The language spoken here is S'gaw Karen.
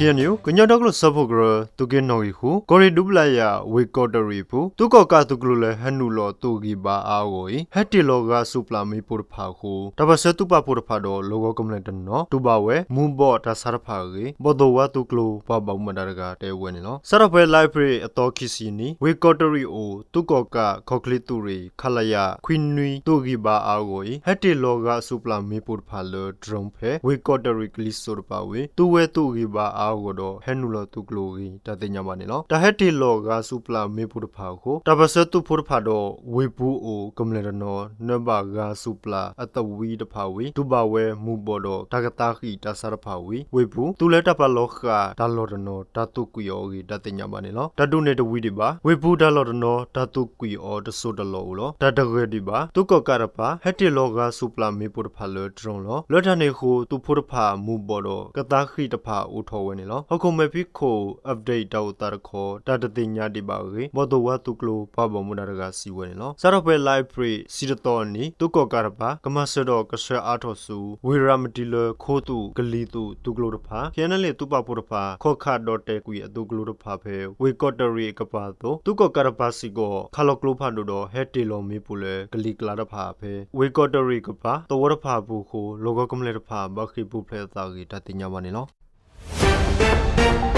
KNU ကညီဒီကလုာ်စၢဖှိၣ်ကရၢ သုးက့နီၣ်ဂံၢ်ဃု ကီၢ်ရ့ၣ်ဒူပလၤယၤ ဝ့ၢ်ကီးတရံးအပူၤ သုးကီၣ်ကးသုးကျိၤလၢဟဲနုာ်လီၤသုးဂံၢ်ဘါအါအါအဂီၢ်အံၤ ဟဲတ့ၢ်လီၤဂာ်ဆူၣ်ပျၢ်မ့ၣ်ပိၢ်တဖၣ်အဃိ တၢ်ပၢၢ်ဆၢသုးပာ်ဖှိၣ်တဖၣ်ဒီး လီၢ်ကဝီၤကမျၢၢ်တနီၤ တူၢ်ဘၣ်ဝဲ မူၤဘှီးတၢ်ဆါတဖၣ်အဂ့ၢ် ဘီၣ်သိၣ်ဝါသုးကျိၤပှၤဘၣ်မူဘၣ်ဒါတဂၤတဲဝဲန့ၣ်လီၤ. စးထီၣ်ဖဲလါအ့ဖြ့ၣ်အသီခံဆံအနံၤ ဝ့ၢ်ကီးတရံးအအိၣ် သုးကီၣ်ကးခီၣ်ချ့သုးရ့ၣ် ခလရ ခွံနွံ သုးဂံၢ်ဘါအါအါအဂီၢ်အံၤ ဟဲတ့ၢ်လီၤဂာ်ဆူၣ်ပျၢ်မ့ၣ်ပိၢ်တဖၣ်လၢ drone ဖဲ ဝ့ၢ်ကီးတရံးကလံၤစိးတပၤဝံၤ သုဝဲသုးဂံၢ်ဘါအါအါအဂီၢ်ဒီး ဟဲနုာ်လီၤသုးကျိၤအဂ့ၢ် တၢ်သ့ၣ်ညါဘၣ်န့ၣ်လီၤ. တၢ်ဟဲတ့ၢ်လီၤဂာ်ဆူၣ်ပျၢ်မ့ၣ်ပိၢ်တဖၣ်အဃိ တၢ်ပၢၢ်ဆၢသုးဖိတဖၣ်ဒီး ဝ့ၢ်ပူၤအိၣ်ကမျၢၢ်တနီၤ နၢဘၣ်ဂာ်ဆူၣ်ပျၢ်အသဝံတဖၣ်ဝံၤ တူၢ်ဘၣ်ဝဲမူၤဘှီးဒီး တၢ်ကသါဃံးတၢ်ဆါတဖၣ်ဝံၤ ဝ့ၢ်ပူၤ သုးလၢတၢ်ပာ်လီၤဃာ်တၢ်လီၢ်တနီၤ တၢ်သးကွံာ်အီၤအဂ့ၢ် တၢ်သ့ၣ်ညါဘၣ်န့ၣ်လီၤ. တၢ်ဒုးန့ၣ်တဝံၤဒံးဘၣ် ဝ့ၢ်ပူၤတၢ်လီၢ်တနီၤ တၢ်သးကွံာ်အီၤတစိၢ်တလီၢ်အိၣ်လီၤ. တၢ်တဂၢၢ်ဒံးဘၣ် သုးကီၣ်ကးတပၤ ဟဲတ့ၢ်လီၤဂာ်ဆူၣ်ပျၢ်မ့ၣ်ပိၢ်တဖၣ်လၢ drone လီၤ. လၢတၢ်န့ၣ်အဃိ သုးဖိတဖၣ်မူၤဘှီးဒီး ကသါဃံးတဖၣ်အိၣ်ထီၣ်ဝဲန့ၣ်လီၤ. ဟီၣ်ခိၣ်မဲာ်ဖံးခိၣ် update တၢ်အိၣ်သးတခီ တၢ်တသ့ၣ်ညါဒံးဘၣ်အဂ့ၢ် ဘီၣ်သိၣ်ဝါသုးကျိၤပှၤဘၣ်မူဘၣ်ဒါတဂၤစံးဝဲန့ၣ်လီၤ. စးထီၣ်ဖဲလါအ့ဖြ့ၣ်ဆံတသီအနံၤ သုးကီၣ်ကးတပၤ ကမၤစၢၤဒီးကဆှၢအါထီၣ်ဆူ ဝ့ၢ်ရၤမတံလၢ ခိသုးကလံၤသုးသုးကျိၤတဖၣ် ခ့ၣ်အဲၣ်အဲၣ်လ့ၣ်သုးပာ်ဖှိၣ်တဖၣ် ခီၣ်ခးဒီၣ်တဲာ်ကွံာ်အသုးကျိၤတဖၣ်ဖဲ ဝ့ၢ်ကီးတရံးအကပၤအသိး သုးကီၣ်ကးတပၤစ့ၢ်ကီး ခးလီၤကျိဖးဒိၣ်ဒီး ဟဲတ့ၢ်လီၤမ့ၣ်ပိၢ်လၢ ကလံၤကျါတဖၣ်ဖဲ ဝ့ၢ်ကီးတရံးကပၤ သဝီတဖၣ်အပူၤအဃိ လီၢ်ကဝီၤကမျၢၢ်တဖၣ် ဘၣ်ဃ့ၢ်ပူၤဖျဲးအသးအဂ့ၢ် တၢ်သ့ၣ်ညါဘၣ်န့ၣ်လီၤ.